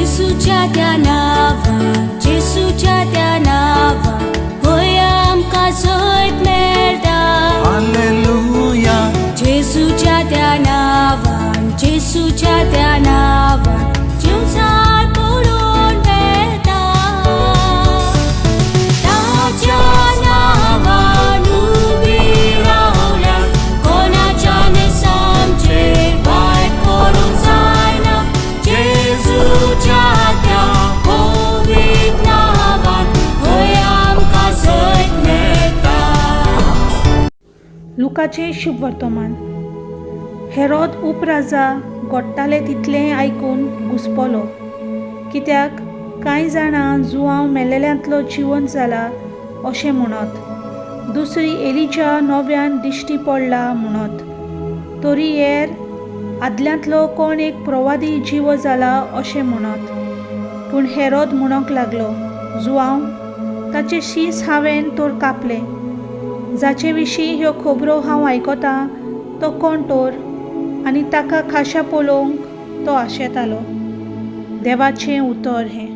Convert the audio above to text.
जेसूच्या त्या नांवान, जेसूच्या त्या नांवान, होय आमकां जैत मेळटा. हालेलुया. जेसूच्या त्या नांवान, जेसूच्या त्या नांवान, जिवसार पडून वेता. ताच्या नांवान उबी रावल्यार कोणाच्यान आमचेर वायट करूंक जायना. जेजूच्या त्या पवित्र नांवान होय आमकां जैत मेळटा. लुकाचें शुभ वर्तमान. हेरोद उपराजा घडटालें तितलें आयकून घुसपलो, कित्याक कांय जाणां जुआंव मेलेल्यांतलो जिवंत जाला अशें म्हणत, दुसरी एलिजा नव्यान दिश्टी पडला म्हणत, तरी हेर आदल्यांतलो कोण एक प्रवादी जिवो जाला अशें म्हणत. पूण हेरोद म्हणूंक लागलो, जुआंव, ताचें शीस हांवें तर कापलें. जाचे विशीं ह्यो खबरो हांव आयकतां तो कोण तर? आनी ताका खाशा पळोवंक तो आशेतालो. देवाचें उतर हें.